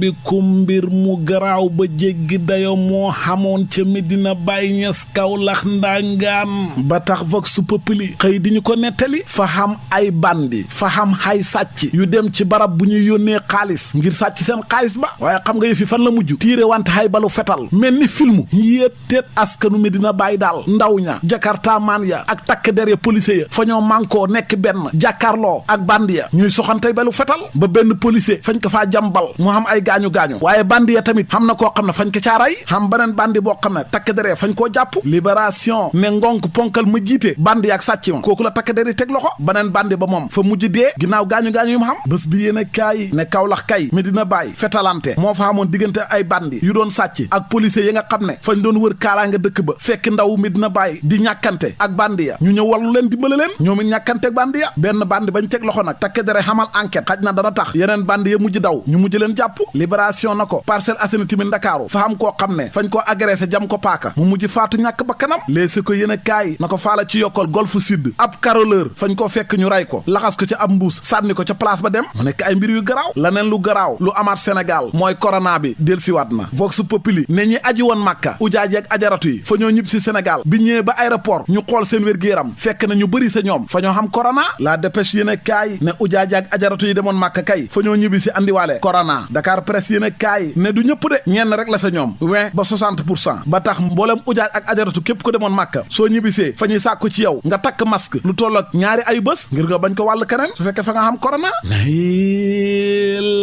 bi ku mbir mu garaaw ba jéggi dayo moo xamoon ca Medina Baye Niass Kaolack ndangaan ba tax vox populi xëy di ñu ko nettali fa xam ay bandi fa xam xay sàcc yu dem ci barab bu ñuy yónnee xaalis ngir sàcc seen xaalis ba waaye xam nga yëfi fan la mujj tiire wante xay balu fetal mel ni film yéeteet askanu Medina Baye daal ndaw ña jakarta maan ya ak takk der ya policier ya fa ñoo mànkoo nekk benn jàkkaarloo ak bandi ya ñuy soxantey balu fetal ba benn policier fañ ko faa jambal mu xam ay gaañu-gaañu waaye bandi ya tamit xam na koo xam ne fañ ko caaray xam beneen bandi boo xam ne takk der ya fañ koo jàpp libération ne ngonk ponkal ma jiite bandi ya ak sàcc ma kooku la takk der yi teg loxo beneen bandi ba moom fa mujj dee ginnaaw gaañu-gaañu yu mu xam bés bi yéen a kaay ne Kaolack kay Medina Baye fetalante moo fa xamoon diggante ay bandi yu doon sàcc ak policier yi nga xam ne fañ doon wër kaaraanga dëkk ba fekk ndaw Medina Baye di ñàkkante ak bandi ya ñu ñëw wallu leen dimbale leen ñoom it ñàkkante ak bandi ya benn bandi bañ teg loxo nag takk dere xamal enquête xaj na dana tax yeneen bandi ya mujj daw ñu mujj leen jàpp libération na ko Parcelles Assainies tamit Ndakaaru fa xam koo xam ne fañ koo agressé jam ko paaka mu mujj faatu ñàkk ba kanam léegi ko yéen a kaay na ko faala ci yokkal Golf Sud ab caroleur fañ koo fekk ñu ray ko laxas ko ca ab mbuus sànni ko ca place ba dem mu nekk ay mbir yu garaaw laneen lu garaaw lu amaat Sénégal mooy corona bi dellusiwaat na Vox Populi ne ñi aji woon Màkka ujaaj ak ajaratu yi fa ñoo ñib si Sénégal bi ñëwee ba aéroport ñu xool seen wér-gu-yaram fekk na ñu bëri sa ñoom fa ñoo xam corona la dépêche yéen a kaay ne ujaaj ak ajaratu yi demoon Màkka kay fa ñoo ñibbi si andiwaale corona Dakar Presse yéen a kaay ne du ñëpp de ñenn rek la sa ñoom 20 ba 60% ba tax mboolem ujaaj ak ajaratu képp ko demoon Màkka soo ñibbisee fa ñuy sàkku ci yow nga takk masque lu tollook ñaari ay bés ngir nga bañ ko wàll keneen su fekkee fa nga xam corona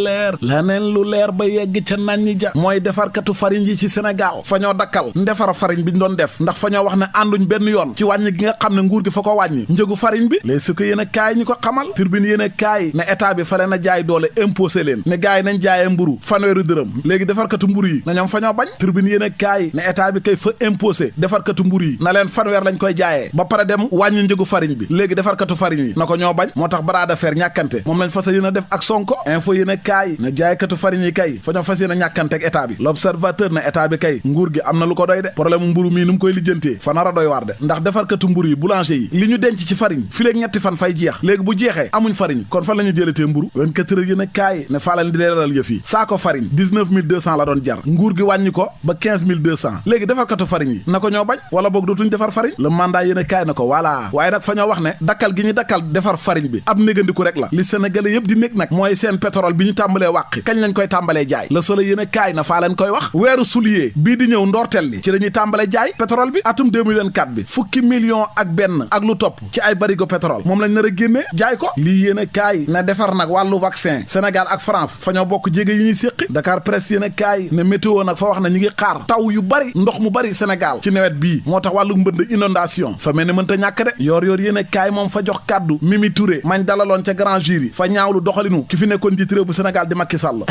leer laneen lu leer ba yegg ca nañ ja mooy defarkatu farine yi ci Sénégal fa ñoo dakkal ndefar farine bi ñu doon def ndax fa ñoo wax ne ànduñ benn yoon ci wàññi gi nga xam ne nguur gi fa ko wàññi njëgu farine bi léegi su ko yéen a kaay ñu ko xamal turbine yéen a kaay ne état bi fa leen a jaay doole imposé leen ne gars yi nañ jaayee mburu fanweeri dërëm léegi defarkatu mburu yi na ñoom fa ñoo bañ turbine yéen a kaay ne état bi kay fa imposé defarkatu mburu yi na leen fanweer lañ koy jaayee ba pare dem wàññi njëgu farine bi léegi defarkatu farine yi na ko ñoo bañ moo tax bras de fer ñàkkante moom lañ fas yéen a def ak Sonko info yéen a kaay ne jaaykatu farine yi kay fa ñoo fas yéen a ñàkkante ak état bi l'observateur ne état bi kay nguur gi am na lu ko doy de problème mburu mii nu mu koy lijjantee fa nar a doy waar de ndax defarkatu mburu yi boulanger yi li ñu denc ci farine fi léegi ñetti fan fay jeex léegi bu jeexee amuñ farine kon fan la ñu jëlatee mburu 24 heures yéen a kaay ne faa leen di leeral yëf yi saako farine 19200 la doon jar nguur gi wàññi ko ba 15200 léegi defarkatu farine yi na ko ñoo bañ wala boog dootuñ defar farine le mandat yéen a kaay na ko voilà waaye nag fa ñoo wax ne dakkal gi ñu dakkal defar farine bi ab négandiku rek la li sénégalais yëpp di nekk nag mooy seen pétrole bi ñu tàmbalee wàqi kañ lañ koy tàmbalee jaay Le Soleil yéen a kaay na faa leen koy wax weeru soulier bii di ñëw ndorteel li ci la ñuy tàmbalee jaay pétrole bi atum 2024 bi fukki million ak benn ak lu topp ci ay barigo pétrole moom lañ nar a génnee jaay ko lii yéen a kaay na defar nag wàllu vaccin Sénégal ak France fa ñoo bokk jéege yi ñuy séqi Dakar Presse yéen a kaay ne météo nag fa wax na ñu ngi xaar taw yu bari ndox mu bari Sénégal ci nawet bii moo tax wàllu mbënd inondation fa mel ne mënta ñàkk de yoor yéen a kaay moom fa jox kàddu Mimi Touré mañ dalaloon ca grand jury fa ñaawlu doxalinu ki fi nekkoon njiit réew bu Sénégal di Macky Sall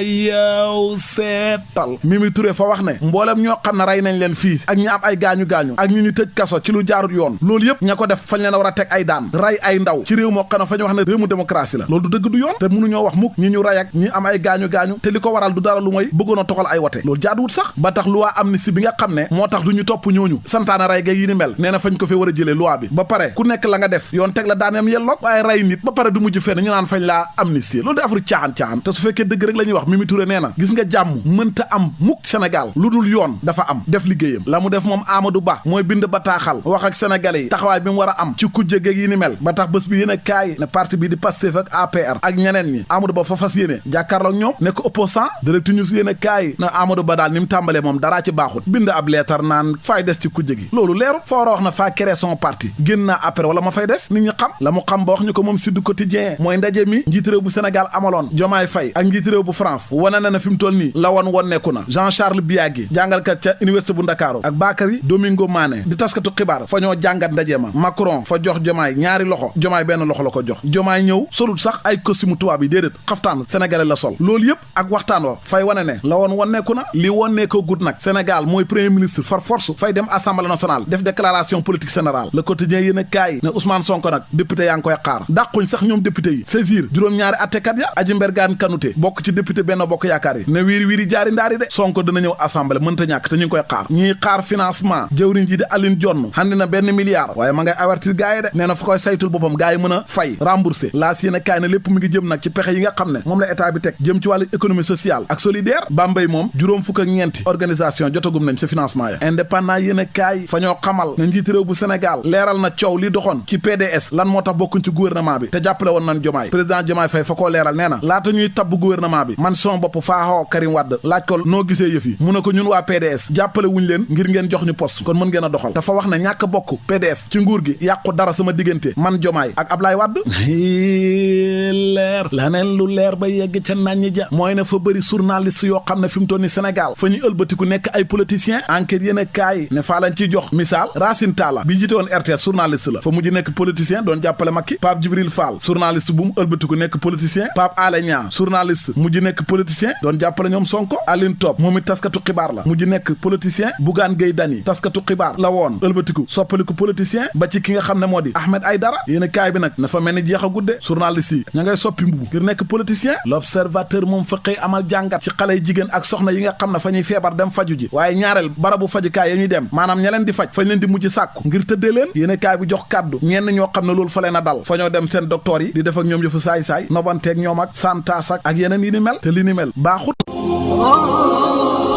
yow seetal Mimi Touré fa wax ne mboolem ñoo xam ne rey nañ leen fii ak ñi am ay gaañu-gaañu ak ñu tëj kaso ci lu jaarut yoon loolu yëpp ña ko def fañ leen a war a teg ay daan rey ay ndaw ci réew moo xam ne fa ñu wax ne réew mu démocratie la loolu du dëgg du yoon te mënuñoo wax mukk ñi ñu rey ak ñi am ay gaañu-gaañu te li ko waral du dara lu mooy bëggoon a toxal ay wote loolu jaaduwut sax ba tax loi amnistie bi nga xam ne moo tax du ñu topp ñooñu santaana rey ga yi ni mel nee na fañ ko fee war a jëlee loi bi ba pare ku nekk la nga def yoon teg la daaneem yelloog waaye rey nit ba pare du mujj fenn ñu naan fañ laa amnistie loolu di afru caaxaan te su fekkee dëgg rek la ñuy wax Mimi Touré nee na gis nga jàmm mënta am mukk Sénégal lu dul yoon dafa am def liggéeyam la mu def moom Amadou Ba mooy bind bataaxal wax ak sénégalais yi taxawaay bi mu war a am ci kujje geeg yi ni mel ba tax bés bi yéen a kaay ne parti bi di Pastef ak APR ak ñeneen ñi Amadou Ba fa fas yéene jàkkaarloog ñoom nekk opposant Direct News yéen a kaay na Amadou Ba daal ni mu tàmbalee moom daraa ci baaxut bind ab leetar naan fay des ci kujje gi loolu leerut fa war a wax na faa créer son parti génn naa APR wala ma fay des nit ñi xam la mu xam ba wax ñu ko moom Sud Quotidien mooy ndaje mi njiit réew bu Sénégal amaloon Diomaye Faye ak njiit réew bu France wane na fi mu toll nii la woon nekku na Jean Charles Biagui jàngalkat ca université bu Ndakaaru ak Bakary Domingo Mané di taskatu xibaar fa ñoo jàngat ndaje ma Macron fa jox Diomaye ñaari loxo Diomaye benn loxo la ko jox Diomaye ñëw solut sax ay costume tubaab yi déedéet xaftaan sénégalais la sol loolu yëpp ak waxtaan wa fay wane ne la woon nekku na li woon nekkoo gut nag Sénégal mooy premier ministre far force fay dem assemblée nationale def déclaration politique générale Le Quotidien yéen a kaay ne Ousmane Sonko nag député yaa ngi koy xaar dàquñ sax ñoom député yi saisir juróom-ñaari attekat ya Aji Mbergane Kanouté bokk ci député Benno Bokk Yaakaar yi ne wiiri jaari ndaari de Sonko dina ñëw assemblée mënta ñàkk te ñu ngi koy xaar ñiy xaar financement jëwriñ ji di Aline Dione xandi na benn milliard waaye ma ngay avertir gars yi de nee na fa koy saytul boppam gars yi mën a fay remboursé laas yéen a kaay ne lépp mi ngi jëm nag ci pexe yi nga xam ne moom la état état bi teg jëm ci wàllu économie sociale ak solidaire Bambey moom juróom fukk ak ñeenti organisation jotagum nañ ci financement ya indépendant yéen a kaay fa ñoo xamal na njiit réew bu Sénégal leeral na coow li doxoon ci PDS lan moo tax bokkuñ ci gouvernement bi te jàppale woon nañ Diomaye président Diomaye Faye fa koo leeral nee na laata ñuy tabb gouvernement bi man son bopp faaxoo Karim Wade laaj ko noo gisee yëf yi mu ne ko ñun waa PDS jàppale wuñ leen ngir ngeen jox ñu poste kon mën ngeen a doxal dafa wax ne ñàkk bokk PDS ci nguur gi yàqu dara sama diggante man Diomaye ak Ablaye Wade leer laneen lu leer ba yegg ca nañ ja mooy ne fa bëri journaliste yoo xam ne fi mu toll ni Sénégal fa ñu ëlbatiku nekk ay politiciens enquête yéen a kaay ne faa lañ ciy jox misaal Racine Talla bi jiite woon RTS journaliste la fa mujj nekk politicien doon jàppale Macky Pape Djibril Fall journaliste bu mu ëlbatiku nekk politicien Pape Alé Niang journaliste mujj nekk politicien doon jàppale ñoom Sonko Aline Top moom it taskatu xibaar la mujj nekk politicien Bougane Gueye Dany taskatu xibaar la woon ëlbatiku soppaliku politicien ba ci ki nga xam ne moo di Ahmed Aïdara yéen a kaay bi nag na fa mel ni jeex a gudde journaliste yi ña ngay soppi mbubu ngir nekk politicien l'observateur moom fa xëy amal jàngat ci xale yi jigéen ak soxna yi nga xam ne fa ñuy feebar dem faju ji waaye ñaareel barabu fajukaay ya ñuy dem maanaam ña leen di faj fañ leen di mujj sàkku ngir tëddee leen yéen a kaay bi jox kàddu ñenn ñoo xam ne loolu fa leen a dal fa ñoo dem seen docteur yi di def ak ñoom yëfu saay-saay nobanteeg ñoom ak santaas ak yeneen yi ni mel te li ni mel baaxut.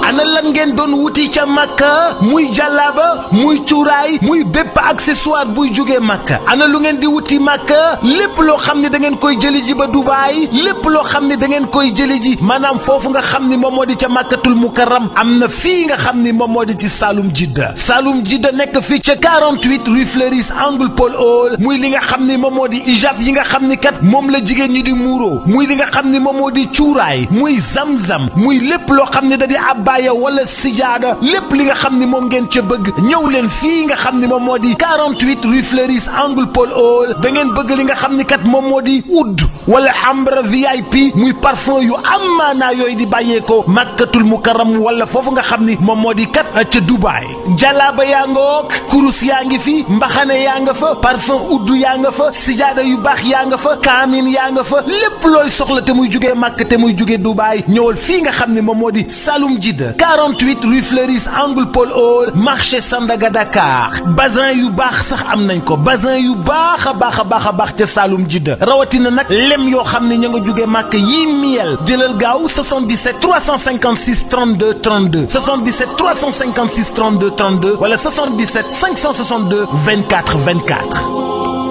ana lan ngeen doon wuti ca Makka muy jàllaaba muy cuuraay muy bépp accessoire buy jógee Makka ana lu ngeen di wuti Makka lépp loo xam ne da ngeen koy jëli ji ba Dubaay lépp loo xam ne da ngeen koy jëli ji maanaam foofu nga xam ni moom moo di ca Makkatul Mukarram am na fii nga xam ni moom moo di ci Saloum Jidda nekk fii ca 48 rue Fleuris angle Paul Hall muy li nga xam ni moom moo di ijab yi nga xam ni kat moom la jigéen ñi di muuroo muy li nga xam ni moom moo di cuuraay muy zamzam muy lépp loo xam ne da di abbaaya wala sijaada lépp li nga xam ni moom ngeen ca bëgg ñëw leen fii nga xam ni moom moo di 48 rue Fleuris angle Paul Hall da ngeen bëgg li nga xam ni kat moom moo di oud wala ambre VIP muy parfum yu am maanaa yooyu di bàyyeekoo Makkatul Mukarram wala foofu nga xam ni moom moo di kat ca Dubaay jalaaba yaa nga wook kurus yaa ngi fi mbaxane yaa nga fa parfum oud yaa nga fa sijaada yu baax yaa nga fa kaamin yaa nga fa lépp looy soxla te muy jugee Makka te muy jugee Dubaay ñëwal fii nga xam ni moom moo di Saloum Jidda 48 rue Fleuris angle Paul Hall marché Sandaga Dakar bazin yu baax sax am nañ ko bazin yu baax a baax ca Saloum Jidda rawatina nag lem yoo xam ne ña nga jóge màkk yii miel jëlal gaaw 77 356 32 32 77 356 32 32 wala 77 562 24 24